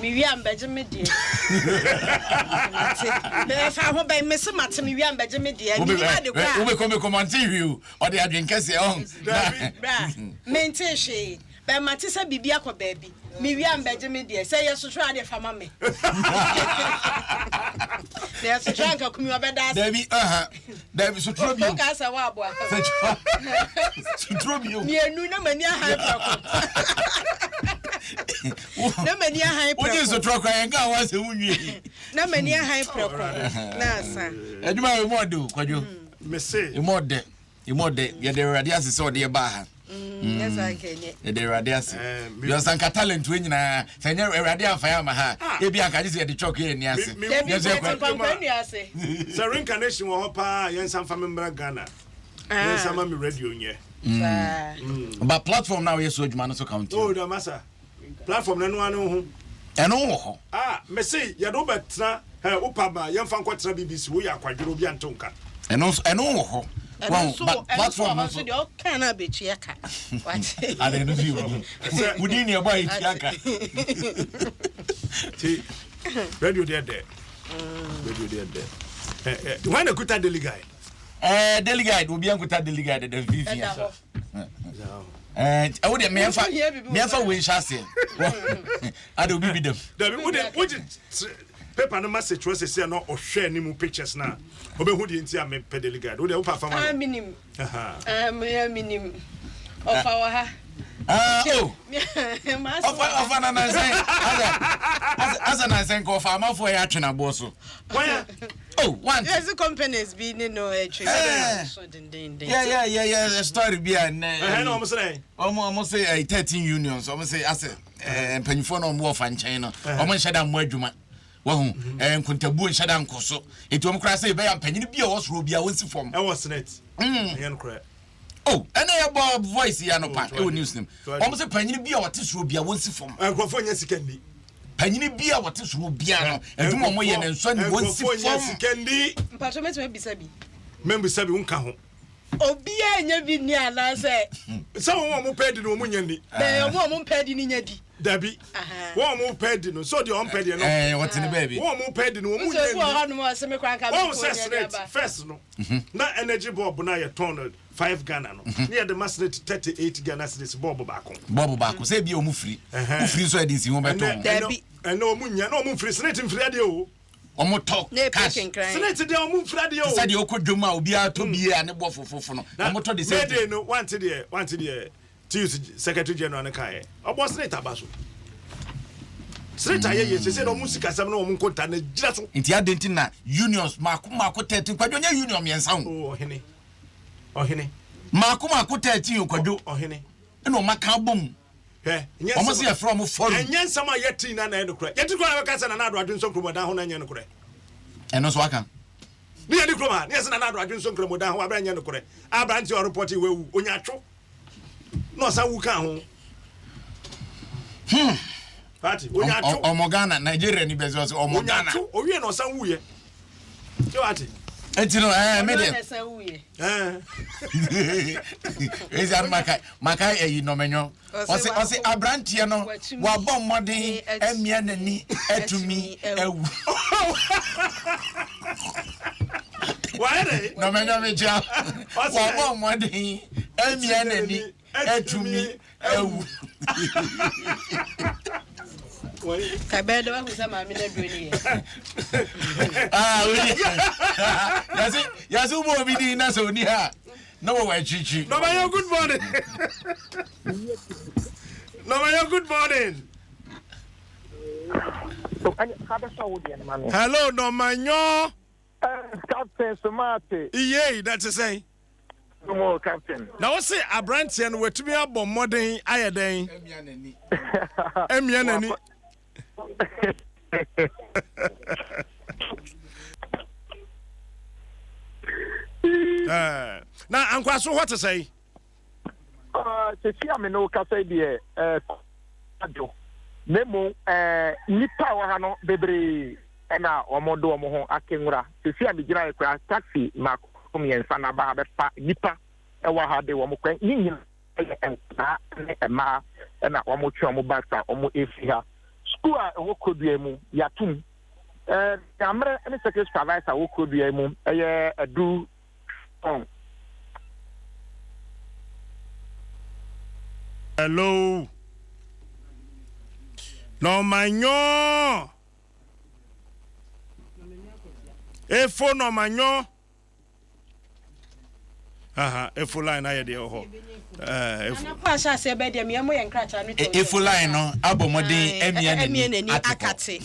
Mewie a mbɛgye me deɛ. Mate. Mɛfa ho bɛn mese mate mewie a mbɛgye me deɛ. Menim ade kɔ a. Wobɛkɔ mɛkɔ mante hwee o. Ɔde adwen kɛseɛ ɔn. Bra mente hwee. Bɛ mate sɛ biribi akɔ baabi. Mewie a mbɛgye me deɛ. Sɛ yɛ sohwɛ a deɛ fa ma me. Na yɛ sohwɛ a nka kumi ɔbɛda ase. Dabi aha. Dabi sotro bio. Woka sɛ woaboa. Sotro bio. Mmienu na m'ani ahan prɛko. Na m'ani ahan prɛko. Wogye sotrɔ kora yɛn ka ho asɛm nwie. Na m'ani ahan prɛko. Na asa. Adwuma yɛ mu ɔde o kwadwo. Mese. Emu ɔdɛ. Emu ɔdɛ. Yɛde Awurade ase sɛ ɔde yɛ baa ha. Yɛde Awurade ase. Because anka talent wei nyinaa sɛ nyɛ Awurade amfa yɛ ama ha Ah. ebi anka gye sɛ yɛde chalk yɛ ani ase. Dabi Yɛn nso sɛ yɛkɔ- kwankwan nua ase. Sɛ reincarnation wɔ hɔ paa yɛn nsa nfa me mmra Ghana. Yɛn nsa ma me radio nyɛ. Saa. But platform na woyɛ so adwuma no so count. Oh, da masa. Platform no ɛno ano ho. Ɛno wɔ hɔ. Ah, mese yɛde wo bɛtena ɛ wo pa ba yɛmfa nkɔtena BBC woyɛ akwadworɔ obi ante wo nka. Ɛno nso ɛno wɔ hɔ. Ɛno Wɔn nso but ɛno nso platform wɔ no hɔ nso nso. deɛ ɔka no abɛtua ka. Wate. Ade ɛno nso yɛ wodin. Sɛ- Wodin ne ɛbɔ a yɛtua ka. Ti radio deɛ dɛ. Radio deɛ dɛ. Ɛ ɛ wɔn na kuta Daily Guide. Ɛɛ Daily Guide obi ankuta Daily Guide deda mfimfini. Ɛda hɔ. Ɛɛ ɛwo deɛ mmeɛnfa Wohia biribi wɔ mmeɛnfa hɔ. wei nhyɛ aseɛ. Ade obi bi dɛm. Dabi wo de wo gye paper no ma sekyerɛ sɛsi a na ɔhwɛ anim pictures na ɔbɛhu deɛ nti a mepɛ Daily Guide. Wo deɛ wo pa fa ma Ah, no. minim. Aha. Ah, me minim. Ɔfa wɔ ha. Ah oh. Ɔfa Ɔfa ɔfa na nansɛn asa asa asa nansɛn nka ɔfa amafoɔ yɛ atwe n'aboɔ so. Wɔn Oh one. Yɛsi companies bi ne no ɛtwe Eh. so dendenden. Yeah yeah yeah yeah story bi a nnɛ. ɛhɛn na wɔn srɛ. Ɔmo ɔmo se ɛyi 13 unions ɔmo se asɛ ɛɛ mpanyinfoɔ na ɔmo wɔ fa nkyɛn no ɔmo nhyɛ da mmɔ adwuma wahu ɛɛ nkontabuo nhyɛ da nkɔ so eti ɔmo koraa sɛ ebɛyɛ mpanyin bi a ɔwɔ soro bi a wɔnsi fam. Ɛwɔ senate. Ɛyɛ no korɛ. Oh ɛna yɛ bɔ voice yi anɔpa Oh, ɛwɔ news nim so ɔmo sɛ panyin bi a ɔte soro bi a wɔnsi fam. Nkurɔfoɔ nyɛ sika nni. Panyin bi a wɔte soro biara no adwuma ɔmo yɛ ne nsɔ ne wɔnsi Nkurɔfoɔ nyɛ fam. sika nni. Mpatro mɛtumi abisa bi. Mɛmbisa bi nka ho. Obiara nyɛ bi ni anaasɛ. Sɛ wɔn a wɔn pɛ di no wɔn nyɛ ni. Bɛn wɔn a wɔn pɛ di ni nya di. Dabi. Wɔn a wɔn pɛ di no sɛ ɔdeɛ wɔn pɛ deɛ no. Ɛɛ wɔte ne baabi. Wɔn a wɔn pɛ di no wɔn nyɛ ni. Nso ebi wɔ hɔ nom a ɔsɛ me kora nka me Wɔn kɔ sɛ nya di senate aba. first no na energy bulb na yɛ tɔn no 5 Ghana no ne yɛde ma senate 38 Ghana cedis bulb baako. Bɔɔbo baako sɛ ebi a ɔmo firi. Wofiri nso a yɛde nsi ho bɛtɔn. Ɛnɛ Dabi. ɛnɛ wɔn nya na wɔn mfiri senate mfiri adeɛ o. Ɔmo tɔ Na epe cash. kenkran. Senate deɛ wɔn mfiri adeɛ o. Sɛ deɛ ɔkɔ dwom a obiara tɔ bie a ne bɔ fofofo no ɔmo tɔ de sɛ. Mayday no wante deɛ wante deɛ TUC secretary general no kaeɛ ɔbɔ senate aba so. Senate ayɛ yie sese na wɔn sikasɛm na wɔn nkonta na gyina so. Nti adɛn nti na unions maako maako 13 kwadwo nyɛ union mmiɛnsa o. Oh ɔhene ɔhene. Maako maako 13 o kwadwo. Ɔhene. Ɛna wɔn aka abom. Hwɛ nyɛ Wɔn se yɛfrɛ wɔn forum. Ɛnyɛ nsɛm a yɛte nyinaa na ɛyɛ nokorɛ. Yɛte koraa na bɛka sɛ Nana Addo adwensɔ nkurɔmɔdan ho na ɛnyɛ nokorɛ. Ɛno nso aka. Ne yɛde kurom ha ne yɛsɛ Nana Addo adwensɔ nkurɔmɔdan ho abira nyɛ nokorɛ. Aberanteɛ a ɔrepɔte wawu onyatwo na ɔsan wu ka ho. Hmm. Party onyatwo. Ɔmɔ Ghana Nigeria ni bɛsɛ ɔsɛ ɔmɔ Ghana. Onyatwo owie na ɔsan wuyɛ. Ṣé wàá ti? Eti no ɛɛ mi Ɔno deɛ. na ɛsan wuyɛ. Ezi ano maka maka ɛyi nɔmɛnyɔ. Ɔsi ɔsi aberanteɛ no wabɔ mmɔden ɛmia n'ani ɛtumi ɛwu. Wayɛ dɛ. Nɔmɛnyɔ mi kyia wabɔ mmɔden ɛmia n'ani ɛtumi awu. Kabɛɛ dɛ wahu sɛ maame no aduro ne yɛ. Ah, yɛse yɛse wobɔ obi din na sɛ ɔni ha na wɔwɔ akyirikyiri. Nɔmɛyɛ good morning. Nɔmɛyɛ good morning. Hello Nɔmɛnyɔ. Captain Smart. Iyei na te sɛn? Mo captain. Na wo se aberanteɛ no watumi abɔ mmɔden ayɛ dɛn? Amia n'ani. Na ankwaso hɔ te sɛn? Sisi a me ne wo kasa yi deɛ adwo na mmom nnipa a wɔ ha no bebree ɛna wɔn de wɔn ho ake nwura. Sisi a megyina yi koraa taxi mako mmiɛnsa na aba ha bɛfa nnipa ɛwɔ ha de wɔn kwan ne nyinaa yɛ nkwadaa ne mmaa ɛna wɔn twe wɔn bags a wɔn efi ha. Sukuu a ɛwɔ Kurodua mu, yɛatom. Nyammerɛ ne Circuit Supervisor wɔ Kurodua mu yɛ Adu Tɔn. Hello. Nɔmanyɔ. Efo nɔmanyɔ. Aha, efo line ayɛ deɛ wɔ hɔ. Efo. Nana kɔ ahyɛ aseɛ bɛ deɛ mìíràn mo yɛ nkrataa no twɛ. Efo line no abɔ mmɔden emia n'ani akate.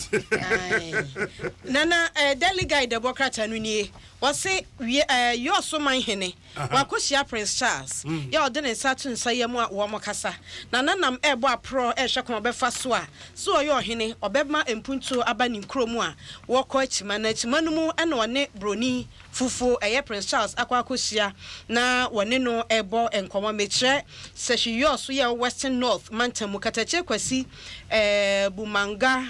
Nana Daily Guide ɛbɔ krataa no nie. Wɔse wie ɛɛ Yɔɔso man hene wakɔhyia Prince Charles yɛ ɔde ne nsa ato nsa yam a wɔn kasa. Nana nam ɛrebɔ aporɔ ɛrehwɛ kwan ɔbɛfa so a sɛ ɔyɛ ɔhene ɔbɛma mpuntuo aba ne nkuro mu a wɔkɔ akyima na akyima no mu ɛna ɔne broni fufuo ɛyɛ Prince Charles akɔ akɔhyia na wɔne no ɛrebɔ nkɔmmɔ. Mekyerɛ Sɛhwi Yɔɔso yɛ ɛwɔ Western North mantam mu Katakyie Kwasi ɛɛ Bumanga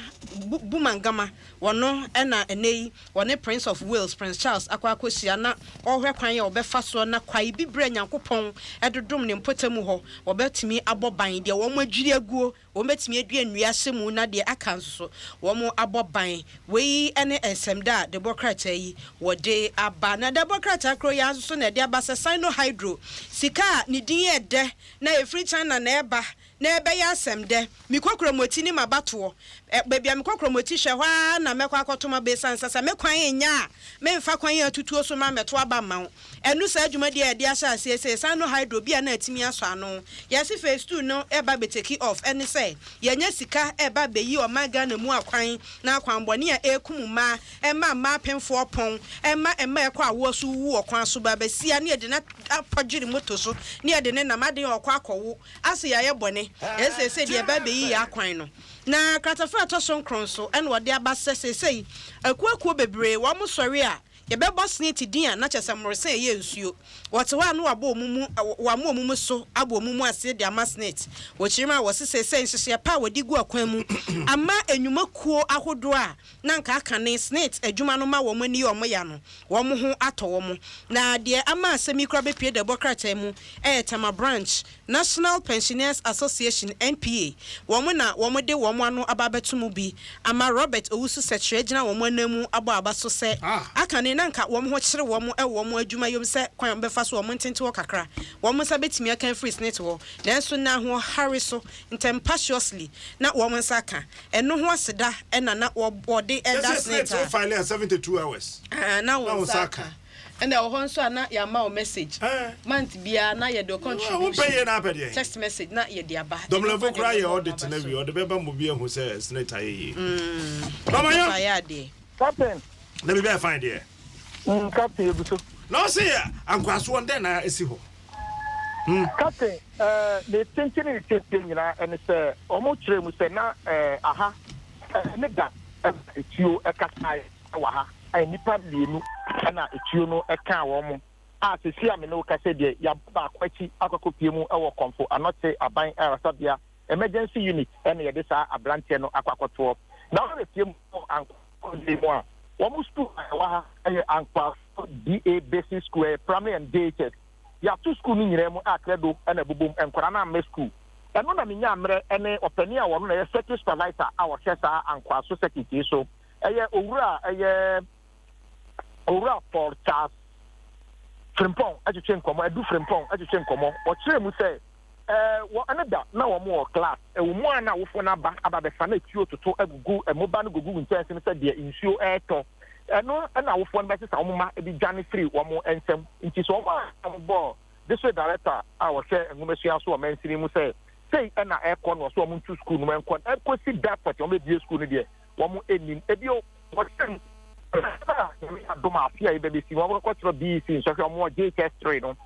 Bumangama wɔno ɛna ɛnɛ yi Wɔne Prince of Wales, Prince Charles akɔ akɔhyia na ɔrehwɛ kwan a wɔbɛfa soɔ na kwae bibire a Nyankopɔn de dom ne mpɔtamu hɔ, wɔbɛtumi abɔ ban, deɛ wɔn adwiri aguo, wɔn bɛtumi adua nnua ahyɛ mu na deɛ aka nso so, wɔn abɔ ban. Wei ne nsɛmda a debɔ krataa yi wɔde aba. Na debɔ krataa korɔ yi ara nso so na ɛde aba sɛ Sinohydro, sika a ne din yɛ dɛ na ɛfiri China na ɛba, Na ɛbɛyɛ asɛm dɛ, mekɔ Kuromoti ne m'abatoɔ. Ɛ, baabi a mekɔ Kuromoti hwɛ, hɔ ara na mɛkɔ akɔto m'aba esiane sɛ sɛ me kwan nnyɛ a, memfa kwan a atutuo so mma mmɛto aba mma wo. Ɛno saa dwumadie a yɛde ahyɛ aseɛ sei, Sino Hydro bi a na atumi asɔ ano. Yɛse phase two no reba abɛtake off, ɛne sɛ, yɛanya sika reba abɛyi ɔman Ghana mu akwan, na akwanbɔne a ɛrekum mmaa, ɛma mmaa apemfoɔ pɔn, ɛma mmaa a ɛkɔ awoɔ so wuwu wɔ kwan so, baabasia ne yɛde no apɔgyere moto so, ne yɛde no nam, aden a ɔkɔ akɔwo. Ase yɛayɛ bɔne, yɛn seesei deɛ yɛba abɛyi yɛn akwan no. Na kratafa a ɛtɔ so nkron nso na wɔde aba sɛ seesei akuo akuo bebree wɔn sɔre a yɛbɛbɔ SSNIT din a na kyerɛ sɛ mmorosɛn ɛyɛ nsuo. Wɔte hɔ a na wɔabɔ wɔn mu wɔama wɔn mu so abɔ wɔn mu ase de ama SSNIT. Wɔkyerɛ mu a wɔse seesei nhyehyɛeɛ pa a wɔde gu akwan mu ama nnwuma kuo ahodoɔ a na anka aka ne SSNIT adwuma no ma wɔn ani yɛ wɔn ya no, wɔn ho atɔ wɔn. Na deɛ ama asɛm yi koraa bɛpue dɛbɔ krataa mu yɛ Tema Branch, National Pensioners Association, NPA, wɔn na wɔde wɔn ano aba abɛto mu bi ama Robert Owusu Sɛkyerɛ agyina wɔn ananmu abɔ aba so sɛ aka ne na anka wɔn ho kyere wɔn wɔ wɔn adwuma yom sɛ kwan a wɔbɛfa so wɔn ntente hɔ kakra wɔn nsa bɛtumi aka afiri SSNIT hɔ nanso na ahoɔhare so ntɛmpaciously na wɔn nsa aka. Ɛno ho aseda na na wɔde da Yɛsɛ Senate Senate a. wo file a 72 hours Ah, na na wo wo nsa nsa aka. aka. Ɛna ɛwɔ hɔ nso a na yɛama wo message. Eh. Month biara na yɛde wo Wo pɛ contribution. yie na apɛ deɛ. Text message na yɛde aba. Ɛno Dɔmlɛfo nko koraa deɛ yɛ mebɔ audit m'aba na so. wie ɔde bɛba ma obi ahu sɛ Senate ayɛ yie. Mama Ɛno yɛ. ayɛ adeɛ. Captain. Na biribi ayɛ fine deɛ. Captain yɛgu so. Na ɔse ankorasoɔ dɛn na ɛsi hɔ? Captain, ne tenten ne ne tiatia nyinaa ɛne sɛ wɔn kyerɛ mu sɛ na aha ne da ɛna etuo ɛkasaeɛ wɔ ha a nnipa mmienu ɛna etuo no ɛkaa wɔn a sisi a me ne wo kasa deɛ yɛabɔ baako akyi akɔkɔpie mu ɛwɔ Kɔmfo Anɔkye Aban Ayaresabea Emergency Unit ɛna yɛde saa aberanteɛ no akɔ akɔtoɔ na wɔbɛpie mu wɔ Ankoa mu a wɔn sukuu a ɛwɔ ha ɛyɛ Ankoa DA Basic School, ɛyɛ primary and JHS. Yɛato sukuu no nyinaa mu a krado na ɛbobom, nkwadaa no ammɛ sukuu. Ɛno na menyaa mmerɛ ne ɔpanin a ɔno na ɛyɛ circuit supervisor a ɔhwɛ saa Ankoaso circuit yi so, ɛyɛ Owura ɛyɛ Owura Paul Charles Frimpong twetwe nkɔmmɔ, Adu Frimpong twetwe nkɔmmɔ. Ɔkyerɛɛ mu sɛ Ɛɛ, wɔ ɛno da, na wɔn wɔ class. Ɛwɔ mu a na awofoɔ no aba aba abɛfa na tuo toto agugu mmoba no gugu nkyɛnse no sɛ deɛ nsuo retɔ. Ɛno na awofoɔ no bɛsesa wɔn mma de dwane firi wɔn nsam. Nti sɛ wɔn a wɔbɔɔ district director a ɔhwɛ nwomasua so wɔ mansini mu sɛ sei na ɛrekɔ no, ɔsɛ wɔn ntu sukuu no mu nkɔ nkɔsi da pɔtee wɔn bɛbue sukuu no deɛ, wɔn nnim. Ebio, wɔhyɛ mu sɛ Nyame yɛ adom a afe a yɛbɛbɛsi no wɔbɛkɔkyerɛ BEC nsɔhwɛ wɔn wɔ JHS 3 no.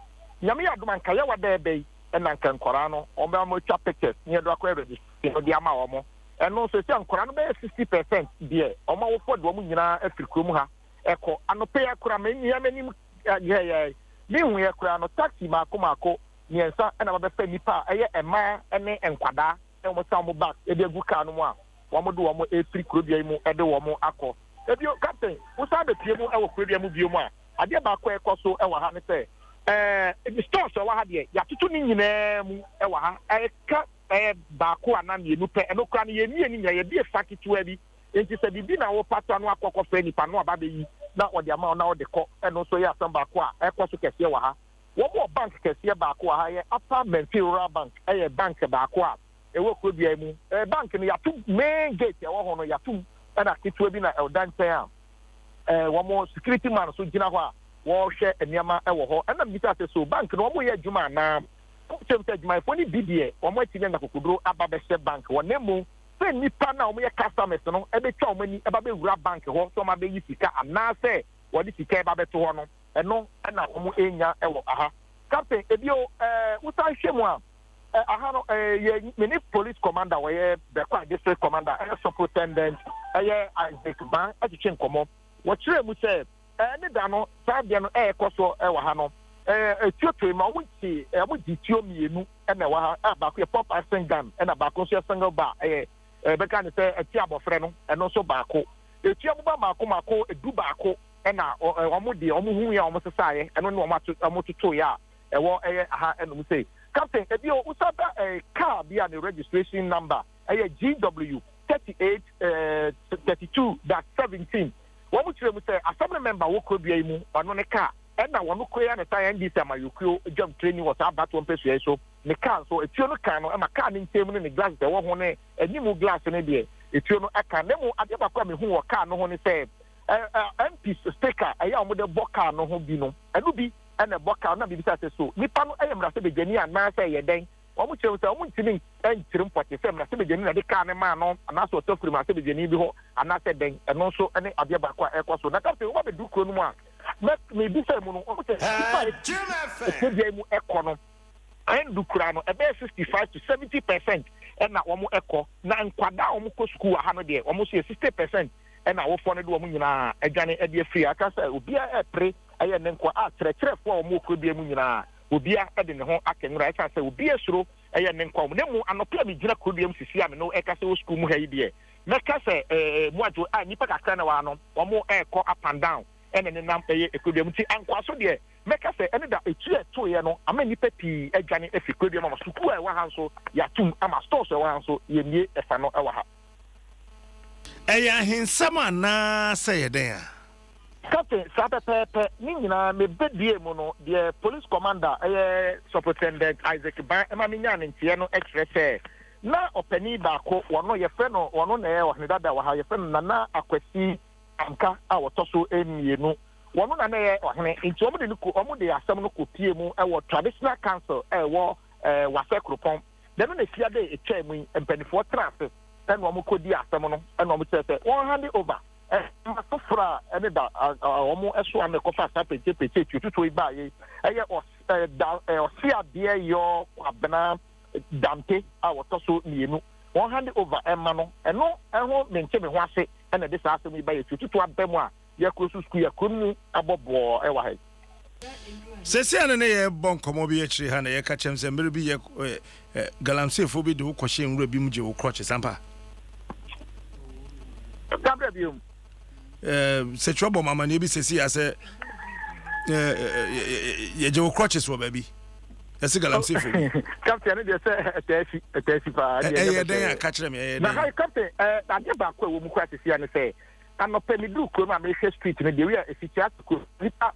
Nyame yɛ adom a nka yɛwa dɛ ɛbɛ yi na nka nkwadaa no wɔn bɛma wɔatwa pictures ne yɛde akɔyɛ registration no de ama wɔn. Ɛno nso ɛsɛ nkwadaa no bɛyɛ 60% deɛ wɔn awofoɔ de wɔn nyinaa afiri kurom ha ɛkɔ. Anɔpa yi koraa me nua m'anim yɛyɛ mehu yɛ koraa no taxi maako maako mmiɛnsa ɛna wɔbɛfa nnipa a ɛyɛ mmaa ne nkwadaa na wɔsan wɔn bag de agu car no mu a wɔde wɔn refiri kurodua yi mu de wɔn akɔ. Ebio, Captain, wosan bɛpue mu wɔ kurodua mu bio mu a, adeɛ baako a ɛkɔ so wɔ ha ne sɛ, ɛɛ, stores a ɛwɔ ha deɛ, yɛatoto ne nyinaa mu wɔ ha. Ɛka ɛyɛ baako anaa mmienu pɛ, ɛno koraa no yɛmmie ne nyinaa, yɛbie fa ketewa bi. Enti sɛ biribi na wopa to ano akɔ akɔfrɛ nipa no aba abɛyi na ɔde ama wo na ɔde kɔ, ɛno nso yɛ asɛm baako a ɛkɔ so kɛseɛ wɔ ha. Wɔn wɔ bank kɛseɛ baako wɔ ha, ɛyɛ Upper Menfi Rural Bank, ɛyɛ bank baako a ɛwɔ kuro dua yi mu. Ɛɛ bank no yɛato main gate ɛwɔ hɔ no yɛato mu, ɛna ketewa bi na ɛda nkyɛn a ɛɛ wɔn security man nso gyina hɔ a wɔrehwɛ nneɛma wɔ hɔ. Ɛna mebisa sɛ so bank no wɔyɛ adwuma anaa? Wɔkyerɛ mu sɛ adwumayɛfoɔ no bi deɛ wɔn atumi anya kokoduro aba bɛhyɛ bank hɔ na mmom sɛ nnipa no a wɔyɛ customers no bɛtwa wɔn ani ba bɛwura bank hɔ sɛ wɔabɛyi sika anaasɛ wɔde sika ba bɛto hɔ no, ɛno na wɔnnya wɔ aha. Captain, ebio, eh, wosan hwɛ mu a, eh, aha no, eh, yɛ, me ne police commander wɔyɛ Bekwai district commander, ɛyɛ superintendent, ɛyɛ Isaac Ban ɛtwetwe nkɔmmɔ. Wɔkyerɛɛ mu sɛ, eh, ne da no, saa adeɛ no ɛrekɔ so wɔ ha no, eh, etuo toe ma wɔn gye, eh, wɔn gye tuo mmienu na ɛwɔ ha, a baako yɛ pump action gun ɛna baako nso yɛ single bar, ɛyɛ, eh, bɛka ne sɛ ɛte abɔfrɛ no, ɛno nso baako. Etuo aboba mmaako mmaako 11 ɛna wɔn deɛ wɔn huiɛ a wɔn sesaeɛ, ɛno ne wɔn ato, wɔn totoeɛ a ɛwɔ ɛyɛ aha ɛnom sei. Captain, ebio wosa ba ɛɛ car bi a ne registration number ɛyɛ GW 38 ɛɛ 32 dash 17. Wɔn kyerɛ mu sɛ assembly member wɔ kuro dua yi mu, ɔno ne car ɛna wɔn kura ya ne san NDC amayɔkuo dwam tireni wɔ saa abatoɔ mpɛsua yi so. Ne car nso etuo no kan no ɛma car ne nkyɛn mu ne ne glasses ɛwɔ ho ne animu glass no deɛ etuo no aka. Na mmom adeɛ baako a mehu wɔ car no ho ne sɛ MP sticker ɛyɛ a wɔde bɔ car no ho bi no, ɛno bi ɛna ɛbɔ car no. Na mebisa sɛ so nipa no ɛyɛ mmarahyɛbadwani anaasɛ ɛyɛ dɛn? Wɔn kyerɛ mu sɛ wɔn ntumi nkyerɛ mpɔte sɛ mmarahyɛbadwani na ɛde car no maa no anaasɛ ɔtɔ firi mmarahyɛbadwani bi hɔ anaasɛ dɛn. Ɛno nso ne adeɛ baako a ɛrekɔ so. Na captain, wɔn abɛduru kuro no mu a, mɛ mebisa mu no, wɔn sɛ nipa a ɛkɔ dua yi mu ɛkɔ no, ɛndu koraa no ɛbɛyɛ 65 to 70% ɛna wɔn ɛkɔ. Na nkwadaa a wɔn kɔ sukuu wɔ ha no deɛ, wɔn nso yɛ 60% ɛna awofoɔ no de wɔn nyinaa adwane ɛde afiri. Aka sɛ obiara ɛpere ɛyɛ ne nkoa a kyerɛkyerɛfoɔ a wɔn wɔ kuro dua mu nyinaa obiara ɛde ne ho aka nwura, ɛsan sɛ obiara suro ɛyɛ ne nkoa wɔn. Na mu anɔpɛ a megyina kuro dua mu sisi a me no ɛka sɛ wɔ sukuu mu ha yi deɛ, mɛka sɛ ɛɛ mu adwo a nnipa kakra na wɔn ano wɔn ɛrekɔ up and down ɛna nenam ɛyɛ kuro dua mu. Nti ankoa so deɛ, mɛka sɛ ɛne da etu a ɛtoeɛ no ama nnipa pii adwane afiri kuro dua mu, ama sukuu a ɛwɔ ha nso yɛatom, ama stores a ɛwɔ ha nso yɛmmie ɛfa no ɛwɔ ha. Ɛyɛ ahensɛm anaa sɛ ɛyɛ dɛn a? Captain, saa pɛpɛɛpɛ, ne nyinaa mebɛdue mu no, deɛ police commander ɛyɛ Superintendent Isaac Ban ɛma menyaa ne nteɛ no kyerɛ sɛ na ɔpanin baako, wɔno yɛfrɛ no, wɔno na ɛyɛ ɔhene dada wɔ ha, yɛfrɛ no Nana Akwasi Anka a wɔtɔ so mmienu, wɔno na na ɛyɛ ɔhene, nti wɔn de no kɔ, wɔn de asɛm no kɔ pie mu wɔ traditional council a ɛwɔ ɛɛ Wasɛ Kuropɔn. Na ɛno na efia dɛ etwaa mu yi, mpanimfoɔ tena ase ɛna wɔn kɔ di asɛm no, ɛna wɔn kyerɛ sɛ wɔn hand over ɛma foforɔ a ɛne da wɔn ɛso ano ɛkɔfa saa pɛkyɛpɛkyɛ tuotutuo yi baa yi, ɛyɛ ɔs ɛda ɔse adeɛ yɔ Kwabena Dante a wɔtɔ so mmienu, wɔn hand over ɛma no. Ɛno ɛho mente me ho ase ɛna ɛde saa asɛm yi ba yɛ tuotutuo aba mu a yɛkuro so sukuu yɛ kuro no mu abɔ bɔɔ ɛwɔ ha yi. Seesei a ne ne yɛrebɔ nkɔmmɔ bi akyiri ha na yɛka kyerɛ m sɛ mmere bi yɛ galamseyfoɔ bi de wo kɔhyɛ nwura bi mu gye wo crutches ampa? Gabriel biom. Sɛ twerɛ bɔ m amanneɛ bi sɛsi a sɛ yɛgye wo crutches wɔ baabi ɛsɛ galamseyfoɔ bi. Captain, ɛno deɛ sɛ ɛtaa si, ɛtaa si paa. Ɛyɛ dɛn a ka kyerɛ me, ɛyɛ dɛn? Na ha Captain, adeɛ baako a ɛwɔ mu koraa sɛsi a ne sɛ anɔpɛ meduru kurom a mehwɛ street no deɛ wi a ɛsi kyerɛ kuro nipa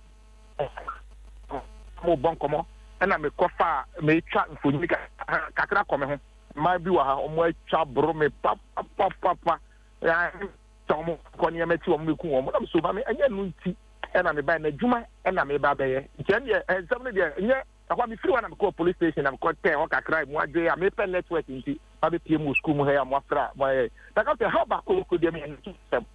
mo bɔ nkɔmɔ, ɛna mekɔfa a metwa mfonini kakra kɔ me ho. Mmaa bi wɔ ha, wɔn atwa boro me papapapapa, sɛ wɔn kɔ nneɛma akyi wɔn bɛku wɔn, nam so maame ɛnyɛ no nti ɛna meba na adwuma ɛna meba bɛyɛ. Nti ɛneɛ nsɛm no deɛ ɛnyɛ ɛhɔ a mefiri hɔ na mekɔɔ police station na mekɔ tɛn hɔ kakra mu adwe a mepɛ network nti mabɛpie mu wɔ sukuu mu ha yi a moafrɛ a moayɛ. Na ka sɛ ha baako wɔ kuro deɛ meyɛ sɛm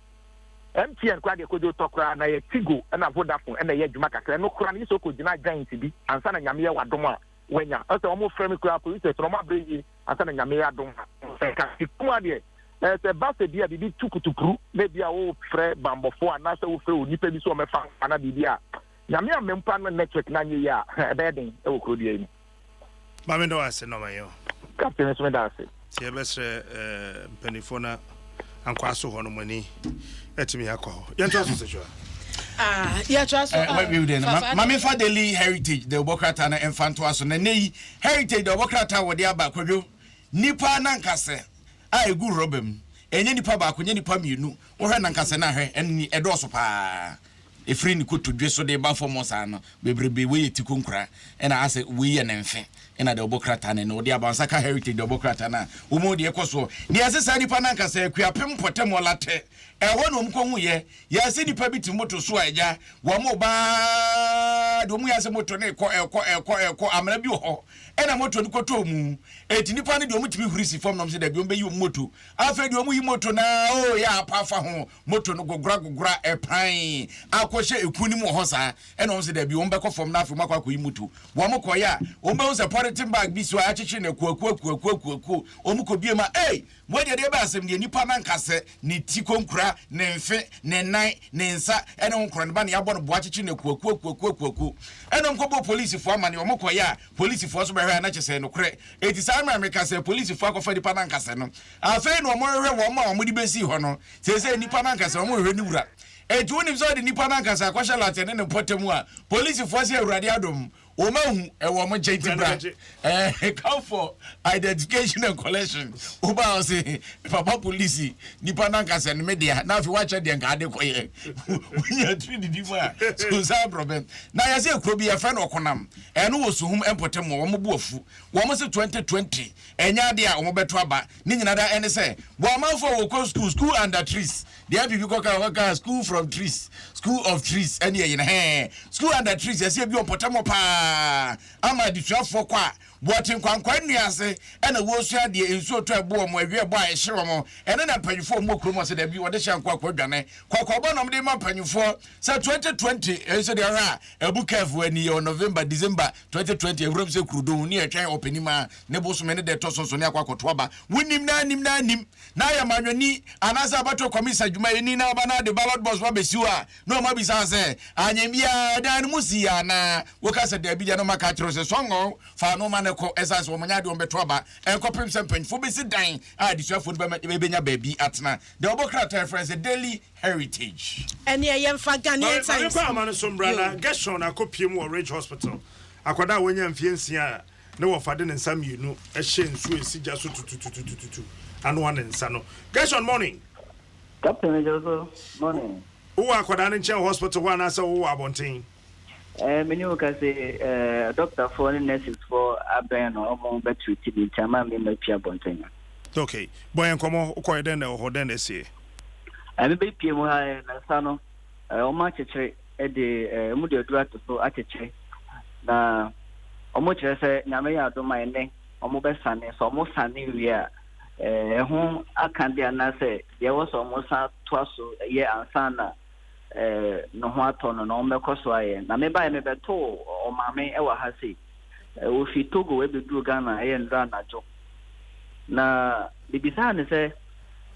MTN koraa deɛ kodwo tɔ koraa na yɛ Tigo ɛna Vodafone ɛna ɛyɛ adwuma kakra, ɛno koraa no yɛ sɛ ɔkɔ gyina giant bi ansa na Nyame yɛ wadom a wanya. Ɛsɛ wɔn frɛ me koraa police station, wɔn abrɛ yie ansa na Nyame yɛ adom a sɛ nka kuma deɛ ɛɛ sɛ ba sɛ bi a biribi tu kutupuru na ebi a wofrɛ bambɔfoɔ anaasɛ wofrɛ onipa bi sɛ ɔmɛfa ana biribi a Nyame amma mpo ano network no anyɛ yie a, ɛbɛyɛ den wɔ kuro dua yi mu. Maame da wo ase na ɔma yɛn o. Captain nso meda ase. Nti yɛbɛsrɛ eh, mpanimfoɔ na ankwaa so hɔ no mo ani atumi akɔ hɔ. Yɛntoa so sɛhwɛ. Ah, yɛtoa so. Eh, Ah, wait, wait, wait, fa- fa- ma mefa Daily Heritage de wobɔ krataa no ɛmfa ntoa so. Na nnɛ yi Heritage de wɔbɔ krataa a wɔde aba, Kwadwo. Nnipa nankasɛ a ɛgu rɔba mu, ɛnyɛ nipa baako, ɛnyɛ nipa mmienu, wohwɛ nankasɛ no a hwɛ, ɛno ɛdɔɔso paa. Ɛfiri ne kotodwe so de ba fam hɔ saa no, bebrebe, wei yɛ tikonkora, ɛna asɛ wei yɛ ne mfe, ɛna deɛ ɔbɔ krataa no, ɛna ɔde aba nsa ka Heritage deɛ ɔbɔ krataa no a, wɔn deɛ ɛkɔ soɔ. Nea ɛsɛ saa nipa nankasɛ, Akuapem mpɔtam Ɔlatɛ, ɛhɔ na wɔn kɔhuiɛ. Yɛse nipa bi te moto so a agya, wɔn ba ara deɛ wɔn yɛ asɛ moto no rekɔ, ɛrekɔ, ɛrekɔ, ɛrekɔ, amena bi wɔ hɔ, ɛna moto no kɔtɔɔ mu. Enti nipa no deɛ wɔn tumi huri si fam na wɔn sɛ dabi wɔn bɛyi wɔn moto. Afei deɛ wɔn yi moto no ara oo yɛ apa afa ho, moto no gogora gogora ɛpan akɔhyɛ eku no mu wɔ hɔ saa, ɛna wɔn sɛ dabi wɔn bɛkɔ fam na afei wɔn akɔ akɔyi moto. Wɔn kɔeɛ a, wɔn bɛhu sɛ polythene bag bi si hɔ a yɛakyekyere no akuo akuo akuo akuo akuo akuo. Wɔn kɔbue mu a, ei! Wei deɛ deɛ ɛbɛyɛ asɛm deɛ nipa no ankasɛ ne ti konkura, ne mfe, ne nan, ne nsa ɛne ho nkorɔ ne ba ne yɛabɔ no boa kyekyere no akuakuo akuakuo akuakuo ɛna ɔmo kɔbɔɔ polisifoɔ amaneɛ ɔmo kɔeɛ a polisifoɔ nso bɛhwɛ a na kyesɛ nokorɛ eti saa mmerɛ meka sɛ polisifoɔ akɔfa nipa no ankasɛ no afei na ɔmo hwehwɛ wɔn a ɔmo de bɛsii hɔ no seesei nipa no ankasɛ ɔmo hwehwɛ ne wura eti wonim sɛ ɔde nipa no ankasɛ akɔhyɛ latɛ ne ne mpɔtam a polisifoɔ sɛ awurade adom Wɔn ahu ɛwɔ wɔn nkyɛn ti bra. Ɛɛ come for identification and collection. Woba a ɔse papa polisi nipa nankasa no me dea na afei wakyɛ deɛ nka ade kɔyɛ. Wonya tiri didi mu a so saa brɔbɛ. Na yɛsɛ kuro bi yɛfrɛ no Ɔkonam. Ɛno wɔ Suhum mpɔtam hɔ wɔn bo afu. Wɔn se 2020 ɛnyɛ adeɛ a wɔn bɛto aba. Ne nyina da ɛne sɛ wɔn amanfoɔ a wɔkɔ school school under trees. Deɛ NPP kɔ ka wɔkɔ ka school from trees, school of trees ɛne ɛyi no hɛn school under trees yɛsɛ ebi wɔ mpɔtam hɔ paa ama adesuafoɔ kɔ a wɔte nkwankwa nnua ase ɛna wɔresua adeɛ nsuo tɔ ɛbo wɔn awia ɛbɔ a ɛhye wɔn ɛne na mpanyinfoɔ wɔn wɔ kurom ɔsɛ dɛbi wɔde hyɛ nko akɔ adwane kɔkɔbɔ na wɔde ma mpanyinfoɔ sɛ 2020 ɛnso deɛ ɔhwɛ a ɛbu kɛɛfo ani yɛ wɔ November December 2020 awuram sɛ kurudon ne ɛtwɛn ɔpanin a ne bosome ne deɛ ɛtɔ so nso ne akɔ akɔto aba wonim na anim na anim na ayɛ manyɔni anaasɛ abatoɔ kɔmisa dwumayɛni na aba na ade ballot box ba bɛsi hɔ a, na wɔn abisa wo sɛ, Anyɛ biara dan no mu sii anaa? Woka sɛ daabi deɛ na wɔn aka akyerɛ wo sɛ sɔngɔn fa nnoɔma no kɔ ɛsiane sɛ wɔn nyɛ adeɛ wɔn bɛto aba ɛnkɔpem sɛ mpanyinfoɔ bɛsi dan a adesuafoɔ no bɛnya baabi atena. Deɛ wɔbɔ krataa yɛfrɛ no sɛ Daily Heritage. Ɛneɛ yɛmfa Ghanaian Maame Times. kɔ ama no so mbra na Yo. Gershon akɔpie mu wɔ Ridge Hospital. Akwadaa a wanya mfeɛ nsia a Ne wɔfa de ne nsa mmienu hyɛ nsuo a ɛsi gya so tutututututu anoa ne nsa no. Gershon, morning. Captain Ejoso, morning. Wowɔ akwadaa no nkyɛn wɔ hospital hɔ anaasɛ wowɔ abɔnten? Eh, me ne wo ka se, eh, doctor foɔ ne nurses foɔ abɛn no, ɔmo bɛ treat me nti ama me ma pie abɔnten. Okay, bɔ yɛn nkɔmɔ, wokɔɛ dɛn na ɛwɔ hɔ, dɛn na ɛsiɛ? Eh, me bɛ pie mu ha, eh, na nsa no, eh, ɔmo akyekyere. de wɔn de aduru ato so akyekyere na wɔn kyerɛ sɛ nyame yɛ adom a ɛnɛ wɔn bɛsane sɛ wɔn sane wie a ɛho aka de anaasɛ deɛ ɛwɔ sɛ wɔn san toa so yɛ ansa na ne ho atɔ no na wɔn bɛkɔ so ayɛ na mebaeɛ mebɛtoo ɔmaame wɔ ha sei wɔfi Togo ɛbɛduru Ghana ɛyɛ nnora anadwo na bibisaa ne sɛ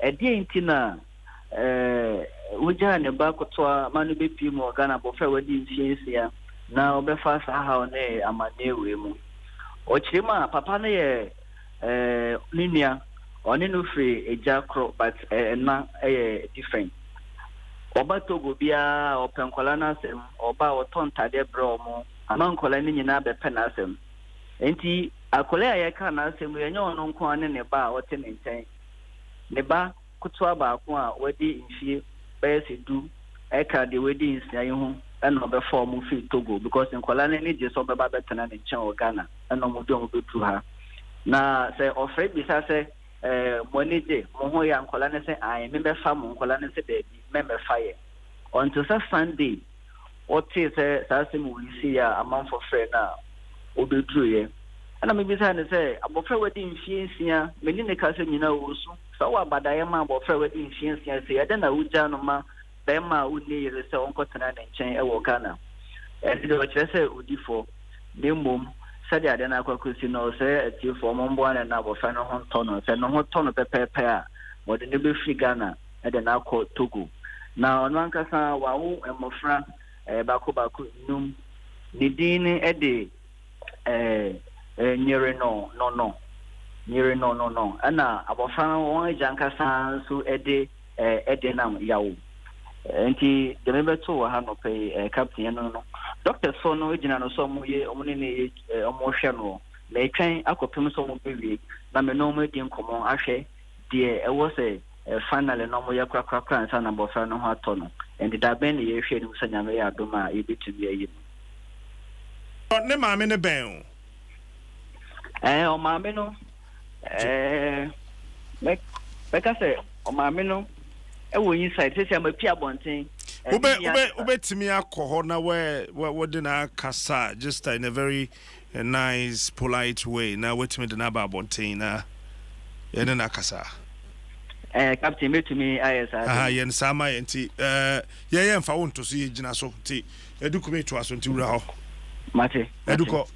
ɛdeɛ nti na Wogyaa ne ba ketewa ma no bepue mu wɔ Ghana, abɔfra a wadi mfeɛ nsia, na ɔbɛfa saa haw ne amanneɛ wei mu. Ɔkyerɛ mu a, papa no yɛ ne nua, ɔne no firi agya koro but ɛna yɛ different. Ɔba Togo biara a, ɔpɛ nkwadaa no asɛm, ɔba a ɔtɔ ntadeɛ brɛ wɔn, ama nkwadaa no nyinaa bɛpɛ n'asɛm. Enti akwadaa yi a yɛka n'asɛm yi, ɛnyɛ ɔno nko ara ne ne ba a ɔte ne nkyɛn. Ne ba ketewa baako a wadi mfie bɛyɛ sɛ du ka deɛ wadi nsia yi ho na ɔbɛfa wɔn firi Togo because nkwadaa no ani gye sɛ wɔbɛba abɛtena ne nkyɛn wɔ Ghana na wɔde wɔn bɛduru ha. Na sɛ ɔfrɛ bisa sɛ eh, mo ani gye, mo ho yɛ a, nkwadaa no sɛ ae, mebɛfa mo, nkwadaa no sɛ daabi, mɛmmɛfa yɛn. Until sɛ Sunday Ɔtee sɛ saa asɛm wei sii a amanfoɔ frɛɛ no a, ɔbɛduruiɛ. Ɛnna mebisaa no sɛ, Abɔfra a wadi mfeɛ nsia, me ne no kasa nyinaa ɔresu. Sɛ wowɔ abadaeɛ ma abɔfra a wadi mfeɛ nsia sei, ɛdɛn na wogyaa no ma barima a ɔnni yere sɛ ɔnkɔtena ne nkyɛn wɔ Ghana? Ɛno deɛ ɔkyerɛ sɛ ɔdi fɔ, na mmom sɛdeɛ adeɛ no akɔ akɔsi no, ɔsrɛ atiefoɔ wɔmmoa no na abɔfra no ho ntɔ no. Sɛ ne ho tɔ no pɛpɛɛpɛ a, wɔde no bɛfiri Ghana de no akɔ Togo. Na ɔno ankasa wawo mmɔfra baako baako nnum. Ne din no de Nyereno Nono. Nyereno Nono. Ɛna abɔfra no wɔn agya ankasa nso de Ɛdenam Yawo. Nti deɛ mebɛto wɔ ha nɔpɛ yi, Captain, ɛno no. Doctors foɔ no gyina no sɛ wɔn yɛ wɔn ne no yɛ wɔn hwɛ no. Meretwɛn akɔpem sɛ wɔbɛwie na me ne wɔn adi nkɔmmɔ ahwɛ deɛ ɛwɔ sɛ finally na wɔyɛ korakorakora ansa na abɔfra no ho atɔ no. Ɛnti da bɛn na yɛrehwɛ anim sɛ Nyame yɛ adom a yɛbɛtumi ayi no? Ne maame no bɛn o? Ɛɛ, ɔmaame no, ɛɛ, mɛ, mɛka sɛ ɔmaame no ɛwɔ inside. Sɛsɛ ama pie abɔnten. Wobɛ, wobɛ, wobɛtumi akɔ hɔ na wɛ, wɛ, wɔde no akasa just in a very nice polite way na watumi de no aba abɔnten na yɛne no akasa. Ɛɛ, Captain, mɛtumi ayɛ saa. Aha, yɛn saa ma yɛn nti, ɛɛ, yɛyɛ mfa wo nto so, yɛgyina so nti, Adukumi toa so nti wura hɔ. Mate. Adukɔ.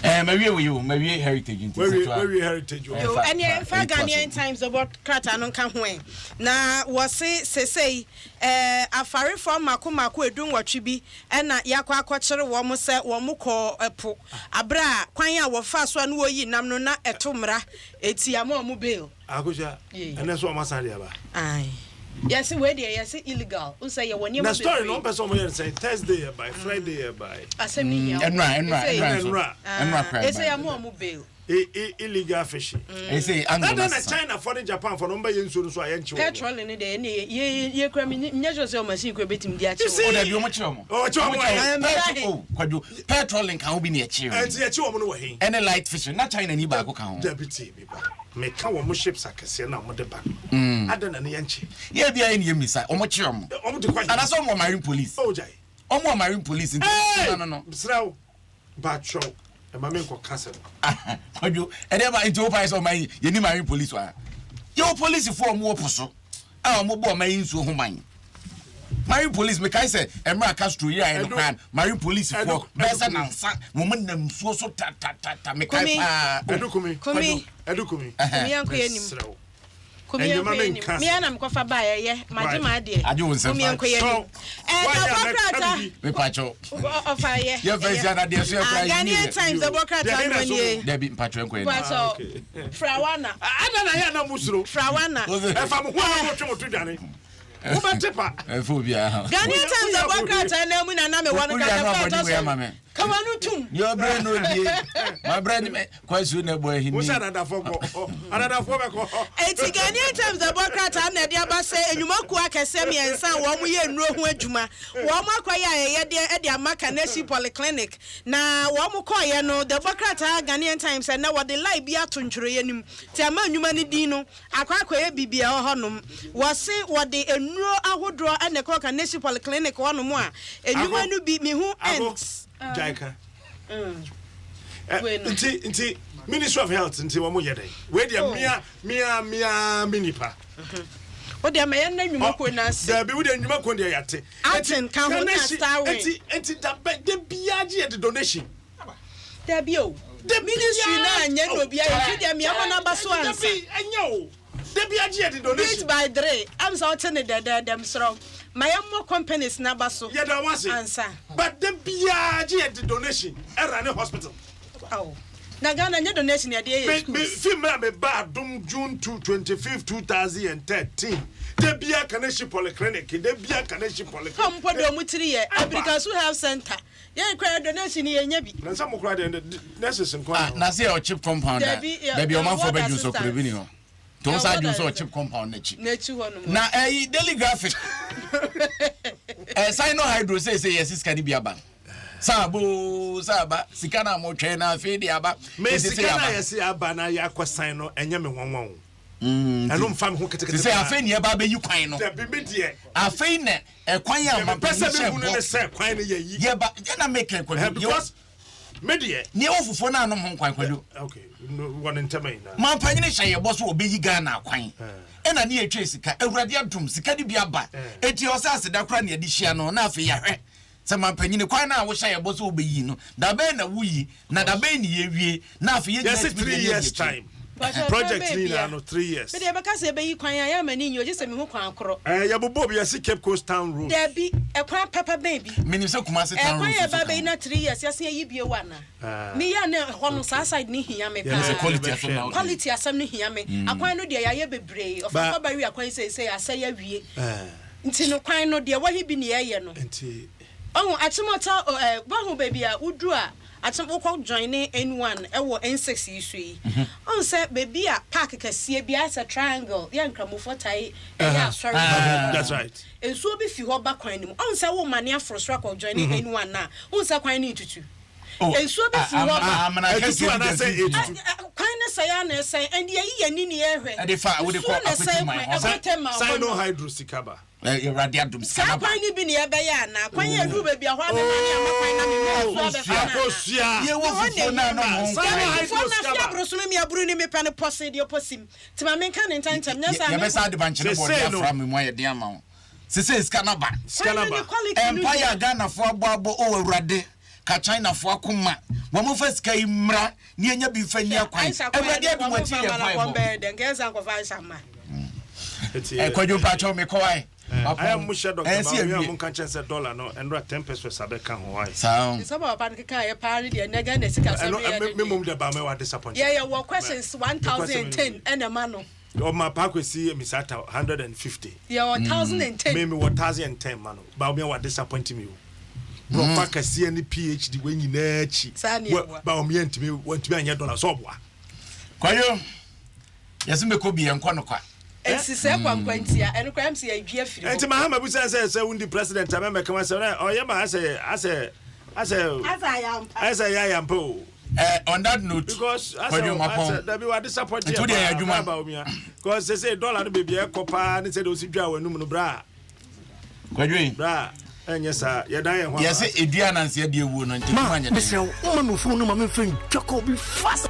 Ɛɛ mawie wei o, mawie heritage nti sɛ toa. Wawie heritage o. Yo, ɛneɛ mfa Ghanaian Times bɔ krataa no nka ho ɛ. Na wɔse sesei ɛɛ afarefoɔ mmaako mmaako edunwɔtwe bi ɛna yakɔ akɔkyere wɔn sɛ wɔn kɔɔ ɛpo aberɛ a kwan a wɔfaa so a na wɔyi nam no na ɛto mmara eti ama wɔn bail. Akosua, ɛnɛ so ɔmo asan de aba. Ae. Yɛse wei deɛ yɛse illegal. Wohu sɛ yɛwɔ nneɛma Na story no bebree. ɔmo pɛ sɛ ɔmo yɛ no sɛn? Thursday yɛ bae, Friday yɛ bae. Asɛm no hia wo. Ɛnora, ɛnora, Ɛsei, ɛnora nso. Ɛnora. Ɛnora koraa Ɛsei ɛbae. ama ɔmo bail. I, i, illegal fishing. Ɛsei angle Adɛn no na asesa. China foɔ ne Japan foɔ no ɔmo bɛyɛ nsuo no so a yɛnkye wɔn? Petrol no deɛ ɛne yɛ yɛ yɛ kura mi nyɛ sure sɛ ɔmo machine kura betumi de akye You see? wɔn. Oh dabi ɔmo kyerɛ ɔmo. Ɔmo kyerɛ ɔmo Ɔmo kyerɛ ɛ. ɔmo. Petrol oh Kwadwo petrol nka ho bi na ɛkye ɔmo. Ɛnti yɛkye wɔn no wɔ he? Ɛne light fishing na China ni baako ka ho. Dabi tie me ba. Meka wɔn ships akɛseɛ no a wɔde ba no. Adɛn na ne yɛnkye? Yɛ biara ne yɛmmisa. Wɔn kye wɔn. Wɔn de kɔ he? Anaasɛ wɔn wɔ marine police? Oh gyae. Wɔn wɔ marine police nti Hey! no no no. Mesrɛ wo, mpakyɛw, mma me nkɔka asɛm. Kwadwo, ɛdeɛ ba nti wopae sɛ ɔman yi yɛni marine police wɔ ha? Yɛwɔ polisifoɔ a wɔwɔ po so. a wɔbɔ ɔman yi nsuo ho ban. Marine police mekae sɛ mmerɛ a Castro yeraeɛ no koraa no marine police foɔ bɛyɛ sɛ nansa na wɔn nam nsuo so tatatata mekae paa. Ɛdu kumi. Kumi. Ɛdu kumi. Kumi yɛn kɔ yɛn nim. Kumi yɛn kɔ yɛn nim. Mia na mekɔfa ba yɛ magye ma adeɛ. Agye wo nsɛm. Kumi yɛn kɔ yɛn nim. Ɛɛ krataa. Mepakyɛw. Ɔfa yɛ. Yɛ fɛ si anadeɛ so yɛ kura yi. Ghanaian Times ɛbɔ krataa no nie. Dabi mpakyɛw nkɔ yɛn nim. Mpakyɛw. Frawana. Ada na yɛ na mo suro. Frawana. Ɛfa mo ho a mo twe mo to dwane. Wobɛte pa. Ɛfɛ obiara ha. Ghanaian Times ɛbɔ krataa no mu na na mewɔ no kasa fa ɛtɔ so. Kama no tum. Deɛ ɔbrɛ no odie. Mabrɛ ne kwasuo na ɛbɔ ahini. Musa adadafoɔ kɔ. Adadafoɔ bɛkɔ. Eti Ghanaian Times ɛbɔ krataa na ɛde aba sɛ nnwumakuo akɛseɛ mmiɛnsa a wɔn yɛ nnuro ho adwuma wɔn akɔyɛ ayɛyɛdeɛ de ama Kaneshie Polyclinic Na wɔn kɔeɛ no, the bɔ krataa Ghanaian Times ɛnnɛ wɔde lie bi ato ntwerɛeɛ no mu nti ama nnwuma no din no akɔ akɔyɛ biribi ɛwɔ hɔ nom. Wɔse wɔde nnuro ahodoɔ na ɛkɔɔ Kaneshie Polyclinic hɔ nom a nnwuma no bi mehu Ago, ends. gyae ka. Eh, Wei no. nti nti Ministry of Health nti wɔn yɛ dɛn? Wei deɛ Oh. mia mia mia mi nipa. Wo deɛ ma yɛn na nnwuma kuo no ase. Dabi wo deɛ nnwuma kuo deɛ yɛate. Aten ka ho na Starwin. Eti eti dabɛ de biara gye yɛ de donation. Dabi o. Ministry na anyɛ na obi ayɛ fi deɛ mea mo naba so ansa. Dabi ɛnyɛ o. De biara gye yɛ de donation. Beat by dre. Am sɛ ɔte ne dɛdɛɛdɛ mesrɛ ma yɛn mmɔ companies naba so. Yɛda wɔn ase. Ansa. But de biara gye yɛ de donation ɛra ne hospital. Aw. Na Ghana nyɛ donation yɛde yɛ Me schools. me fi mmerɛ a me ba adom June 2 25 2013 da bia Kaneshie polyclinic da bia Kaneshie polyclinic. Hɔ mpo de ɔmo tiri yɛ Abirikasu health center yɛn kura yɛ donation yɛ nya bi. Na nsa mo kura deɛ nurses nko Ah, na se yɛ ɔchip compound a Dabi, yɛ- baabi yɛ ɔmanfoɔ ward bɛdwo sɔ kuro bi ni hɔ. Nti wɔn Yɛ saa ward dwo sɔ assistant. ɔchip compound n'akyi. N'akyi hɔ nom. Na ɛyi Daily Graphic ɛsan no hydro seesei yɛsi sika no bi aba. Saabo saaba sika na mo twɛn na afei de aba. Me Eti sika sɛ na aba. yɛsi aba na yɛakɔ san no ɛnyɛ me nwanwa o. Mm, Ɛno mfa me ho ketekete. Sɛ afei ne ɛba abɛyi kwan no. Dabi me deɛ. Afei na ɛkwan a Mepɛ sɛ ɔmampanin hyɛ mehu no ne bɔ. sɛ kwan no yɛyi. Yɛba yɛna meka Eh, kwadwo. because me deɛ. Nea ɛwɔ fufuo no anom ho nkwan kwadwo. Okay, no, wɔ ne ntɛm ayi na. Mampanyin hyɛ yɛ bɔ so ɔbɛyi Ghana kwan. Ɛna ne yɛtwa sika. Awurade adom sika no bi aba. Eti ɔsɛ aseda kora ne yɛde hyia no na afei yɛahwɛ. Sɛ mampanyin, kwan no a wohyɛ yɛn bɔ sɛ wobɛyi no, da bɛn na woyi, na da bɛn ne yɛwie, na afei yɛn nyinaa Yɛse atumi de three yɛn ani years adi akyire. time. Mpakyɛw, Project kwan ne bɛn nyinaa bia? no three years. Me deɛ bɛka sɛ yɛbɛyi kwan a, yɛ a m'ani nnye o, gye sɛ mehu kwan korɔ. Eh, yɛbobɔ bi, yɛse Cape Coast Town Road. Dabi, ɛkwan papa bɛn bi? Menim sɛ Kumasi Town Ɛkwan Road yɛ nso ba ka bɛyi ho. na 3 years yɛasan ayi bio anaa? Me yɛ a na ɛhɔ no saa side no hia me Yɛne sɛ paa. Quality asɛm na woka yi. Quality asɛm no hia me. Akwan no deɛ yɛayɛ bebree. Ba- Ɔfa Bari akwan seisei asɛe awie. Eh, Nti no kwan no deɛ wahi bi ne yɛyɛ no. nti Ɔhu Achimota ɔ ɛ wahu baabi a woduru a Akyem wokɔ joine N1 ɛwɔ N6 yi so yi, wohu sɛ baabi a park kɛseɛ bi ayɛ sɛ triangle yɛ Nkramofoɔ tae yɛ asɔre wɔ hɔ That's no, right. nsuo bi fi hɔ ba kwan no mu. Wohu sɛ womane aforo soro akɔ joine N1 no a, wohu sɛ kwan no retutu. Oh, Nsuo bi fi hɔ ba. Amena Ɛtutu kɛseɛ bi da anaasɛ mfimfini. ɛtutu? Kwan no sɛe ara na ɛsɛe, ɛnde yɛyi yɛn ani na yɛhwɛ. Ɛde fa wode Nsuo kɔ na ɛsɛe Akwati man kwan, hɔ. ɛkɔ Tema hɔ no. Sino Hydro sika ba. Awurade adom sika Saa no aba. kwan no bi na yɛbɛyɛ anaa? Kwan yi aduru baabi a hɔ ara mema ne ama kwan na mema nsuo abɛfa no anaa? Akosua. Yɛwɔ fufuo no a na ɔmo Saa nkwan. na Fufuo no sika afe ba. aboro so me me aburu ni mepɛ no pɔsee deɛ ɔpɔsim. Nti ma menka no ntɛmntɛm nyɛ saa a Yɛbɛsa menkɔ. ade bankyene bɔɔdeɛ Sesei no. afra me mu ayɛ den ama wo. Sesei sika no aba. Sika Kwan no no ne aba. quality no Mpaeɛ hia. a Ghanafoɔ abɔ abɔ o Awurade ka Chinafoɔ akoma wɔn mfa sika yi mmra na yɛnya bi mfa nni Hwɛ akwan. Aisha kwan Awurade no adom wɔn watie mfa yɛn mma na mpaebɔ. wɔn bɛyɛ dɛn nka yɛnsan nkɔfa Aisha mma. Kwadwo mpakyɛw mekɔ wae. Ayɛ mo hyɛ dɔkta Ɛsɛ Bawumia awie. mo nka nkyɛn sɛ dollar no ɛnora 10 pesos abɛka ho wae. Saa o. Nsɛm a papa no keka yɛ paa ne deɛ nnɛ Ghana sikasɛm Ɛno yɛ me ne me deɛ. mom de Bawumia wa disappoint. Yɛyɛ wɔ questions 1010 ɛna ɛma no. Ɔma Paakwesi Misata 150. Yɛwɔ 1010. Me me wɔ 1010 ma no. Bawumia wa disappoint me o. Brɔfa kɛseɛ ne PhD wɔ nyinaa akyi. Saa ne ɛboa. Bawumia ntumi wantumi anyɛ dollar sɛ ɔboa. Kwadwo yɛsɛ mɛkɔ bi yɛnkɔ no kwa. Nti sɛ kwankwantia ɛno koraa ɛm sɛ yɛadwi afiri hɔ. Nti Mahama bisa sɛ sɛ wondi president a mɛmɛka ma sɛ ɔyɛ ma asɛ asɛ asɛ Asɛ ayampa. Asɛ yɛ ayampa o. On that note, because asɛ Kwadwo Mapɔn. asɛ dabi wa disappoint Nti wode yɛ adwuma. Bawumia because sɛ sɛ dollar no baabi a ɛkɔ paa ne sɛ de osi dwa wɔ anum no bra Kwadwo yi. Bra ɛnyɛ saa yɛdan yɛn ho. Yɛsɛ edua anansi adi ewuo no nti Ma adwuma nyɛ den. mesrɛ wo, woma me wo phone no ma memfa ntwa call bi fast.